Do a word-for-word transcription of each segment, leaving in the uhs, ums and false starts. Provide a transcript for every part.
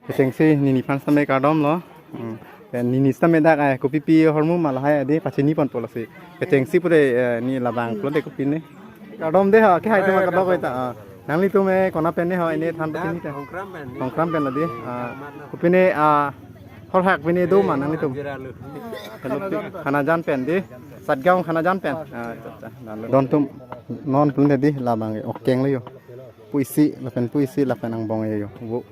Kechengsi nini aphan sitame kardom lo. Hmm. Pen nini sitame dak, eh, kopipi ahormu ma lahai adi pachini ponpo lasi. Kechengsi pura, eh, ne labang pulote kopine. Kardom dei ho, kehai atum kadokave ta. Ah. Nanglitum, eh, konat pen ne ho, ne than pachini ta. Hongkram pen ne. Hongkram pen lo dei. Ah, kopine, ah, horhak pine do ma nanglitum. Jiralo. Khanajan pen dei. Satgaon Khanajan pen. Ah, acha, acha. Don atum non pulote dei labang okeng lo jo. Puisi, lapen puisi, lapen angbong jo. Vo.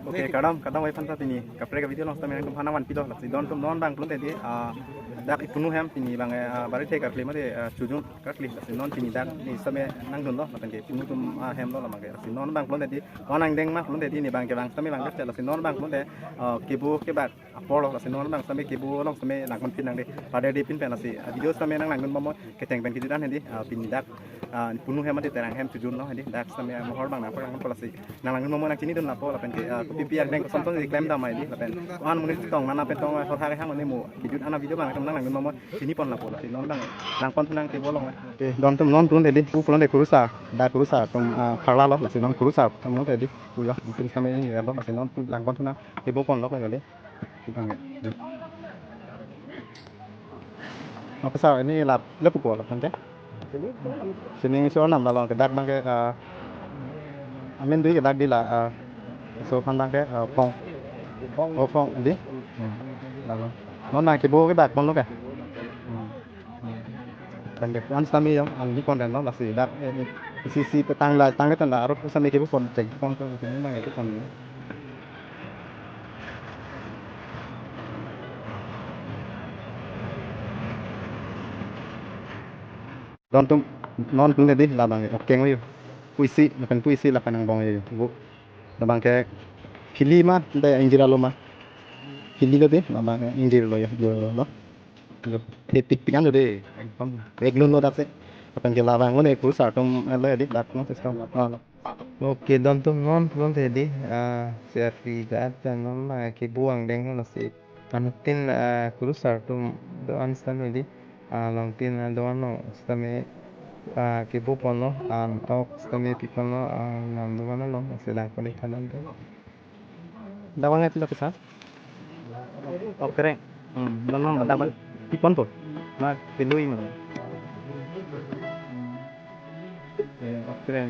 Okay, kardom, kardom, oi phan ta pini kaprek a-video along sitame nangtum aphan nangvanpilo, lasi don atum non abang pulote dei, ah, dak ipunu ahem pini abang, eh, ah, Barithe karkli mate, ah, Chojun karkli, lasi non pini dak ne sitame nangdunlo, lapen ke ipunu atum ahem lo labang ke, lasi non abang pulote dei, non angdeng ma pulote dei, ne abang ke abang sitame abang ke, lasi non abang pulote, ah, kebo kebak apor lo, lasi non abang sitame kebo along sitame nangkon pin nang dei. Pada dei pin pen lasi, ah, video sitame nanglangdun bomnon, kecheng pen kejut an hedi, ah, pini dak, ah, ipunu ahem mate Terang ahem Chojun lo hedi, dak sitame mohor abang nangpaklang pon lasi. Nanglangdun bomnon nangchinidun lapo lapen ke, ah, kopipi angdeng kosonton si klem dam hedi, lapen ko-an monit tong nana pen tong, ah, horhak hang ne mo. Kejut an a-video abang nangtum nanglangdun bomnon chini pon lapo lasi. Non abang nangpon thu nang kebo along. Okay, don atum non pulote dei, pu pulote kurusar, dak kurusar atum, ah, pharla lo, lasi non kurusar atum pulote dei. Pu jo, mungkin sitame ne rem lo, lasi non pu langpon thu nang kebo pon lo kali. Abang ya. Oke, sir, ne lap, lap ko lap tangte. Sining so nam la long ke dak abang ke, ah, amen dui ke dak dei la, ah, so phan abang ke, ah, Phong. Oh, Phong dei. Hmm. La long. Non nang kebo kebak pon lo ke. Hmm. Hmm. Tangte an sitame jo, an di pon den lo, lasi dak, eh, eh, isi isi tang la, tang ke tang la, arop sitame kebo pon cheng pon ke, ke abang ke pon. Don atum non pulote dei labang okeng lo jo. Puisi, lapen puisi, lapen angbong jo. Vo. Labang ke phili ma, de ingjir alo ma. Phili lo dei, labang ke ingjir lo jo, jo lo. Jo. He tik tik an jo dei. Ekdom. Ek lun lo dak si. Lapen ke labang lo ne kurusar atum, eh, lo dei, dak lo system. Ah, lo. Okay, don atum non pulote dei, ah, si arpi dak ta non ma kebo angdeng lo si. Anuttin, ah, kurusar atum do-an sitame dei, ah, along tin, ah, do-an lo sitame, ah, kebo pon lo, ah, an ok sitame pi pon lo, ah, nam do-an lo, si dak pon ik than dam do. Dak abang ke pilo ke sir? Okreng. Hmm, non non dak abang pi ponpo. Ma, pilui ma. Eh, okreng.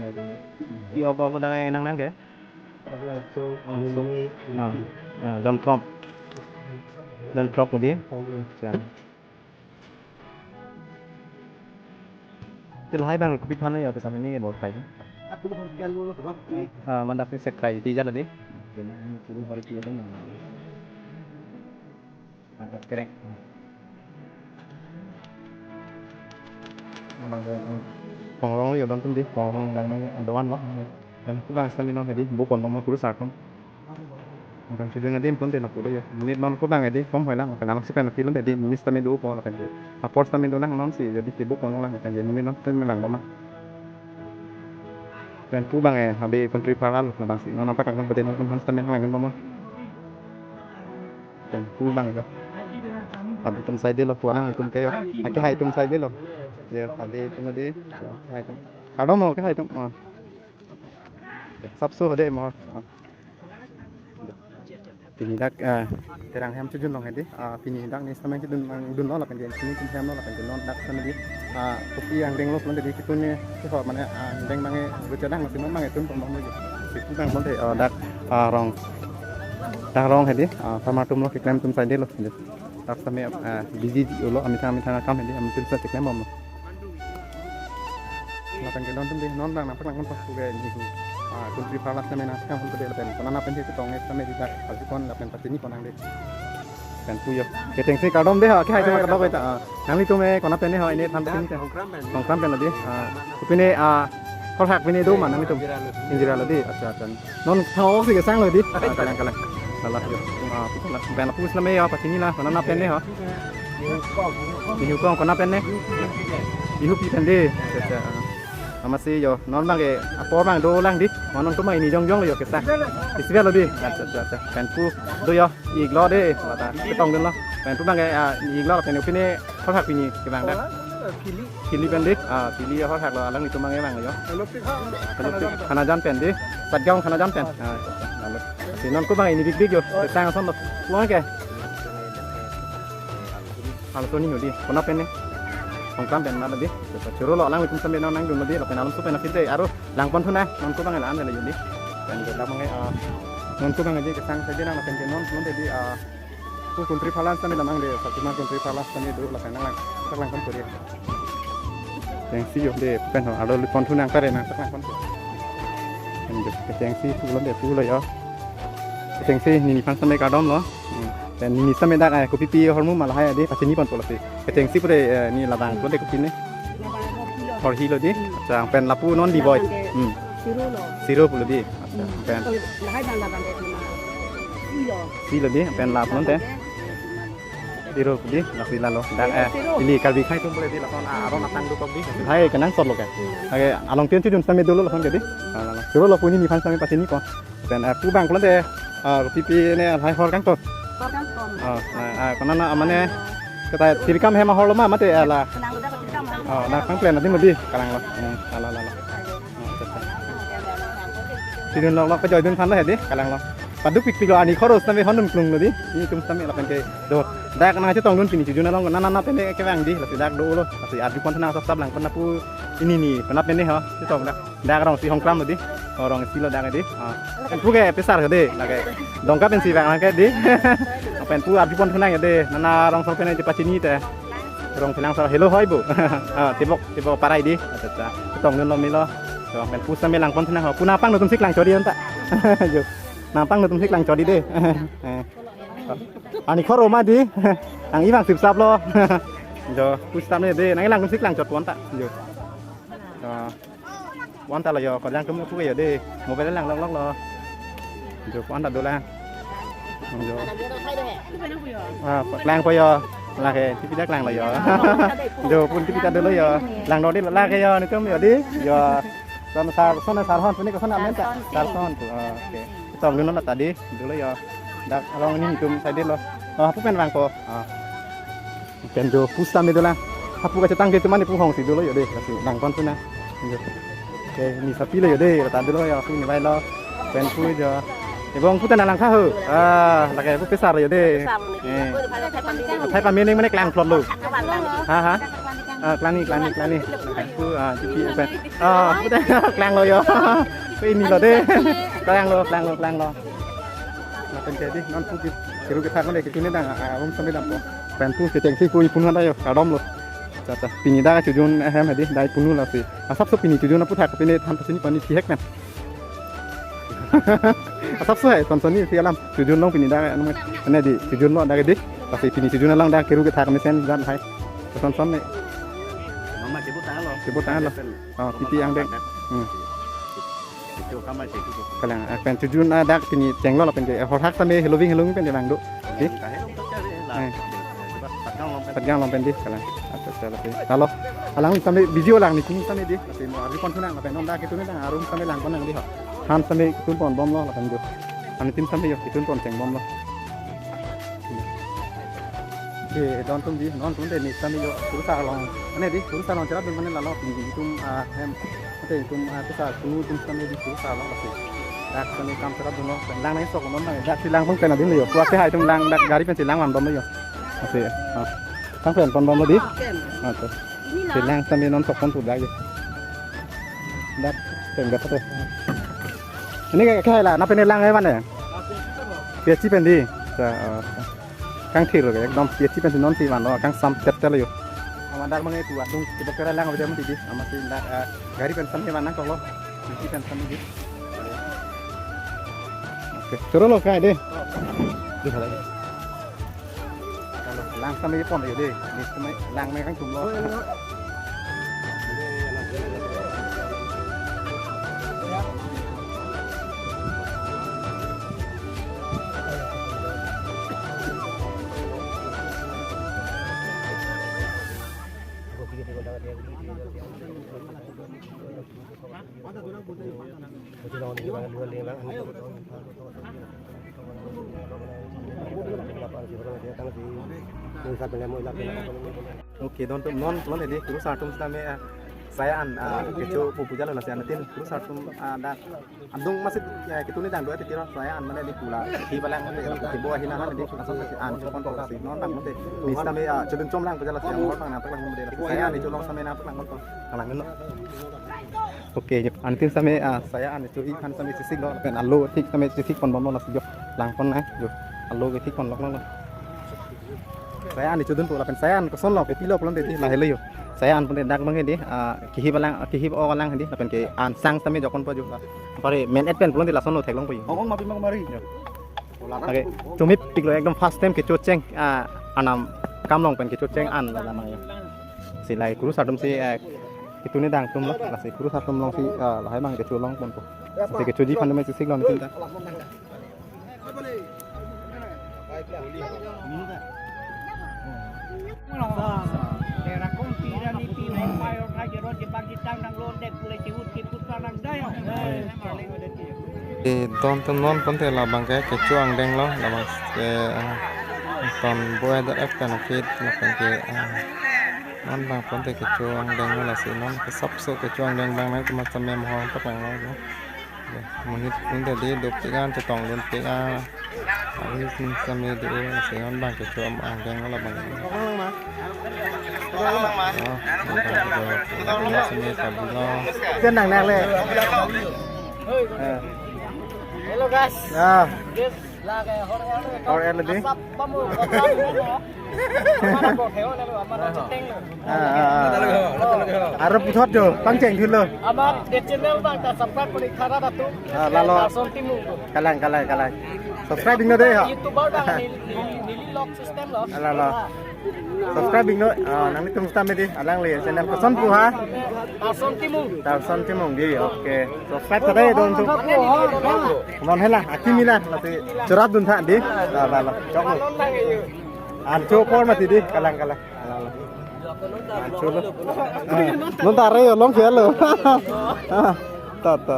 Pi ok ok dak nang nang ke? Ah, ah, don throk. Don throk dei. Acha. Te lahai abang kopi aphan jo, te sitame ne bor kai. Ah, mandak ne sek kai ti jala dei. Korrek. Abang ke, hmm. Korrong jo don atum dei, korrong abang ke do-an lo. Pen pu abang sitame non hedi, bo pon lo mo kurusar atum. Abang sitame adim pon te na pu do jo. Monit non ko abang hedi, kom hoi lang. Pen alang si pen pilon hedi, monit sitame dopo lapen ke. Apor sitame do lang non si, jadi kebo pon lang pen ke monit non sitame lang bomnon. Pen pu abang ke, habe country pharla lo, abang si non nangpaklang pon te non sitame lang bomnon. Pen pu abang ke. Abi atum sai dei lo, pu alang atum ke jo. Akehai atum sai dei lo. Jo, abi atum dei. Hai atum. Kardom ho, akehai atum. Oh. Sapso dei mo. Oh. Pini dak, ah, Terang ahem Chojun along hedi. Ah, pini dak ne sitame kedun, dun lo lapen ke, pini atum ahem lo lapen ke non dak sitame dei. Ah, kopi angdeng lo pulote dei, ketun ne, ke ho mane, ah, angdeng abang ke, gu chadang lo si non abang ke tun pon bomnon jo. Si pu abang pulote, ah, dak, ah, rong. Dak rong hedi, ah, pharma atum lo keklem atum sai dei lo. Dak sitame, ah, busy lo, amethang amethang akam hedi, amonit sitame keklem bomnon. Lapen ke don atum dei, non abang nangpaklang pon pu ke ne hu. Ah, country pharla sitame nangpaklang pon pu dei lapen konat pen si chetong ne sitame dei dak, pajut pon lapen pachini pon nang dei. Pen pu jo. Kechengsi kardom dei ho, akehai atum kadokave ta. Ah, nanglitum, eh, konat pen ne ho, ne than pachini ta. Hongkram pen. Hongkram pen lo dei. Ah, kopine, ah, horhak pine do ma nanglitum. Ingjir alo dei. Acha, acha. Non thang ok si kesang lo dei. Ah, kalang, kalang. Lala jo. Ah, pu kalang. Pen lapu sitame jo pachini la, konat pen ne ho. Bihu kong konat pen ne? Bihupi pen dei. Acha, acha. Amatsi jo, non abang ke apor abang dolang dei. Ma non atum abang ini jongjong lo jo kesa. Festival lo dei. Acha, acha, acha. Pen pu do jo, ik lo dei. Lata ketongdun lo. Pen pu abang ke, ah, ik lo pen kopine horhak pine kevang dak. Phili pen dei, ah, Phili ahorhak lo, alanglitum abang vang yo. Hello, Pi. Hello, Pi. Khanajan pen dei, Satgaon Khanajan pen. Ah, lalo. Si non ko abang ini big big yo, kesang ason lo. Pulang ke? Alsoni no dei, konat pen ne? Hongkam pen ma dei. Choro lo, alanglitum sambil nang nangdun lo dei, lapen alomso pen aphi dei, aro langpon thu nang, non ko abang la-an le yo dei. Pen ke abang, ah, non ko abang dei kesang saja nang, lapen ke non, non dei, ah, Ku Kuntri Phalang sitame damnang dei, Satima Kuntri Phalang sitame do, lapen nanglang, tak langpon kori. Kechengsi yo dei, pen ho, arlo lipon thu nang pare nang, tak langpon kori. Pen jo, kechengsi pulo dei, pulo yo. Kechengsi nini aphan sitame kardom lo. Hmm. Pen nini sitame dak, eh, kopi pi ahormu ma lahai dei, pachini ponpo lasi. Kechengsi pura, eh, ne labang pulo dei kopi ne. Horhi lo dei. Acha, pen lapu non dei boi. Hmm. Siro lo. Siro pulo dei. Acha, pen. Oh, lahai abang labang ke ma. Silo. Silo dei, pen lap non te. Siro dei, lasi lalo. Dak, eh, ili Karbi akhei atum pule dei lason, ah, aron atang dokok dei. Hai, kenangsot lo ke. Oke, along tin chojun sitame dolo lason ke dei. Ah, lalo. Siro lo pu nini aphan sitame pachini po. Pen, eh, pu abang pulo dei, ah, kopi pi ne lahai hor kangthot. Hor kangthot. Oh, ah, ah, konat na mane kata tirkam hem ahorlo ma mate ala. Nang udah tirkam. Oh, na kang plan adim dei, kalanglo. Hmm, ala, ala, ala. Chojun lok lok pajoidun aphan lo he dei, kalanglo. Paduk pikpik lo, ani khoros sitame hondun klung lo dei. Netum sitame lapen ke do. Dak nangchetongdun pini chojun along, nana nana pen ke vang dei, lasi dak dolo. Lasi arjupon thu nang sap sap langpon lapu ini ne, penap pen ne ho, chetong dak. Dak rong isi Hongkram lo dei. Oh, rong isi lo dak dei. Ah. Pu ke pesar ke dei, lake. Dongka pensi vang ke dei. Pen pu arjupon thu nang dei. Nana rong sor pen dei pachini te. Rong phelang sor helo hoi bo. Ah, tibok, tibok parai dei. Acha, acha. Tongdun lo melo. To, pen pu sitame langpon thu nang ho. Pu nangpangno atum si klang chot dei anta. Jo. Nangpangno atum si klang chot dei dei. Eh. Ani khoro ma dei. Nang-i abang sip sap lo. Jo, pu sitame dei. Nang-i lang atum si klang chot po anta. Jo. Ah. Pu anta lo yo, ko lang tum pu yo dei. Mobile lang lok lok lo. Jo, pu anta dolang. Jo. Ah, klangpo yo. Lake, tipi dak klanglo yo. Jo, pun tipi dak dolo yo. Langno dei lake yo, netum yo dei. Yo. Son sar, son sar hon, puni ko son amen ta. Sar son pu. Ah, oke. Tongdun lo ta dei, dolo yo. Dak along netum side lo. Oh, pu pen vangpo. Ah. Pen jo pu sitame dolang. Hapu kachetang ke atum mane pu hongsi dolo yo dei, lasi langpon thu nang. Jo. Oke, ne sapi lo yo dei, ta dolo yo, pu ne vai lo. Pen pu jo. Ebong pu ta nang langtha ho. Ah, lake pu pesar yo dei. Eh. Athai pame ne mane klangphlot lo. Ha, ha. Ah, klangni, klangni, klangni. Pu, ah, tipi pen. Ah, pu ta klanglo yo. Pu ini lo dei. Klanglo, klanglo, klanglo. Lapen ke dei, non pu ke, keru kethak mane ke tuni dang, ah, um sitame dampo. Pen pu kechengsi pu ipunu anta yo, kardom lo. Acha, acha. Pini dak chojun ahem he dei, dak ipunu lasi. Asapso pini chojun aphuthak pini than pachini pon ne thihek pen. Asapso he, son son ne si alam. Chojun along pini dak, anu, ane dei, chojun lo dak dei. Lasi pini chojun along dak keru kethak mesen jan hai. Son son ne. Mama chebut tanglo. Chebut tanglo. Oh, tipi angdeng. Hmm. Itu kamar sih itu. Kalang, ah, pen chojun, ah, dak pini chenglo lapen ke, eh, horhak sitame heloving heloving pen dei vang do. Dei? Yang kahe dong tuh cari lah. Eh. Coba Satgaon along pen. Satgaon along pen dei, kalang. Acha, acha, lapen. Lalo. Alang sitame video lang ne, kini sitame dei. Tapi mo arjupon thu nang, lapen non dak ketun nang, arum sitame langpon nang dei ho. Han sitame ketun ponbomlo, lapen do. Han tin sitame yo, ketun pon chengbomlo. Ke don atum dei, non atum dei ne sitame yo, kurusar along. Ane dei, kurusar along cherapdun mane lalo, netum, ah, hem. Ante netum, ah, kurusar, kunu atum sitame dei kurusar along, lasi. Dak sitame kam cherapdunlo, pen lang nang sok non nang, dak si langpon pen adim yo. Pu ake hai atum lang, dak gari pensi lang vanbomlo yo. Lasi, ah. Tang pen ponbomlo dei. Ah, to. Si lang sitame non sok pon pu dak yo. Dak pen gat to. Ini kayak, kayak lah, napa ini lang ya, mana? P H C pen dei. Sa, oh. Kangthir lo, ekdom P H C pensi nonsi vanlo, kangsam chet chet lo yo. Amat dak mangai tu adung, kita kira lang apa jam tadi, amat si dak, eh, gari pen sampai mana kok lo, P H C pen sampai dei. Oke, choro lo kai dei. Dei, halai. Lang sampai pon yo dei, ne sampai lang mai kangtum lo. Okay, don atum, non, non, edi, kurusar atum sitame, ah, saya an, ah, kecho pu puja lo lasi anuttin, kurusar atum, ah, dak, adung masih, ya, ketuni dang dua titiro, saya an mane di pula, di balang mane, di bo ahina mane, di langsung kasi an, chokon to kasi, non, dak mane, di sitame, ah, chodun chom lang puja lasi, ang orang nang tak lang mane, saya an, di cholong sitame nang tak lang mane, kalang no. Okay, jo. Anuttin sitame, ah, saya an cho-i aphan sitame chesik lo, pen alo thik sitame chesik pon bomlo lasi jo. Lang pon nai, jo. Alo ke thik pon lok lo. Saya an chodun po lapen saya an koson lo, kopilo pulote di, lahelo jo. Saya an pulote dak bang di, ah, kihip alang, kihip o alang di, lapen ke an sang sitame jokon po jo. Pare main et pen pulote lason lo theklong po jo. Hong hong mapi mak mari. Jo. Okay, chomepik lo ekdom first time kechocheng, ah, anam kam long pen kechocheng an la la mang jo. Si lahai kurusar atum si, eh, ketuni dang atum lo, lasi kurusar atum along si, eh, lahai bang kecho long ponpo. Si kechoji aphan atum chesik long sinta. Eh, don atum non pulote labang ke kecho angdeng lo, labang ke, ah, ton bo ada ek tan fit, labang ke, ah, non bang pulote kecho angdeng lo lasi non ke sapso kecho angdeng bang nang cuma samem hong tak lang lo. Ya, monit pulote di dopik an chetong dunpik an. Ari sitame do lasi non bang kecho angdeng lo labang. Oh, sitame tabi lo. Jan nang nang le. Eh. Hello guys. Ya. Guys, lake hor hor. Hor hor lagi. Asap pamu, kota pamu. Mana bo theo na lo, mana cheteng lo. Ah, ah, ah. Aro puthot jo, pangcheng thilo. Amar de channel bang ta subscribe kori thara datu. Ah, lalo. Tarson Timung. Kalang, kalang, kalang. Subscribe ding na de ha. YouTuber bang neli, neli, neli lock system lo. Ah, lalo. Subscribe ding no. Ah, nanglitum sitame di, alangli channel koson pu ha. Tarson Timung. Tarson Timung di, okay. Subscribe tadi don su. Non hela, akimi la, lasi chorap dun tha di. La, la, la. Chok lo. An cho por mati di, kalang, kalang. La, la. An cho lo. Ah, non ta re yo long khel lo. Ah, ta, ta.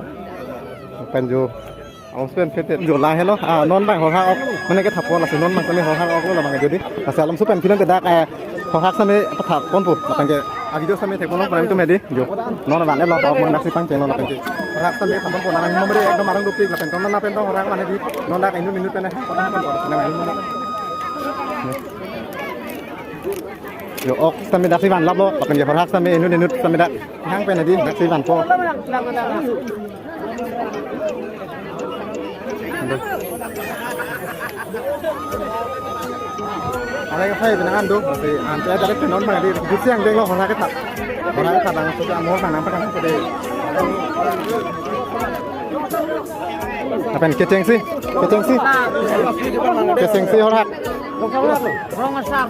Pen jo. Ang spen pete jo lahelo. Ah, non bang horhak ok. Mane ke thapo lasi non bang sitame horhak ok lo labang ke jo di. Lasi alam supen film ke dak, eh, horhak sitame pathap ponpo. Lapen ke avideo sitame thek ponpo nangtum hedi. Jo. Non bang lo, ok, mane si pangcheng lo lapen ke. Horhak sitame pathap ponpo, nang nomor ekdom arong dopik lapen ton na pen ton horhak mane di. Non dak inut inut pen. Nang inut inut. Jo, ok sitame dak si vanlap lo, lapen ke horhak sitame inut inut sitame dak hang pen di, dak si vanpo. Alai ke phai benang an do, si an te direct non bang di, jutsi angdeng lo horhak kethap. Horhak kethap bang, so ke amor bang nang pakan so de. Lapen kechengsi, kechengsi. Kechengsi horhak. Rongsar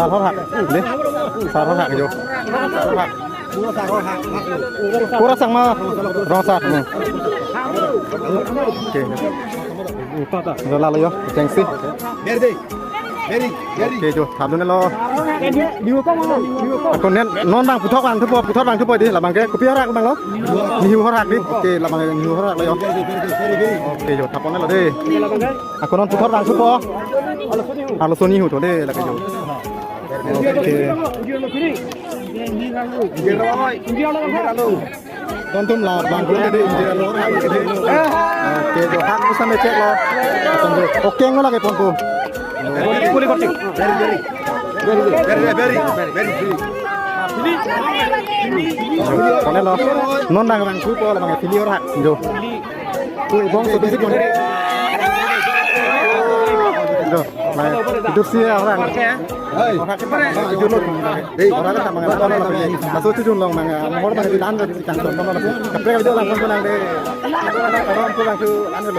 horhak. Di. Sar horhak jo. Sar horhak. Pura sang ma rongsar. Hmm. Okay. Lalo jo, kechengsi. Beri, beri, beri. Okay, jo, thap dun lo. Ako nen, non bang puthot bang thupo, puthot bang thupo di, labang ke, kopi horhak bang lo? Nihu horhak di, okay, labang ke nihu horhak lo jo. Okay, jo, thap pon lo di. Ako non puthot bang thupo. Arloso nihu to di, lake jo. Okay. Don atum labang ke di, injir lo, horhak ke di. Okay, jo, horhak pusitame chek lo. Okay, ngo lake ponpo. Very, very, very, very, very, very. Pon lo. Non bang bang thupo labang ke phili horhak. Jo. Ko ibong so bisi kon. Jo. Mai, itum si orang. Orang kita mang, itum lo. Orang kita mang, laso chojun long mang, mohor mang di dan di kang son mang. Kaprek video lang pon nang de. Orang pulang tu anu lo.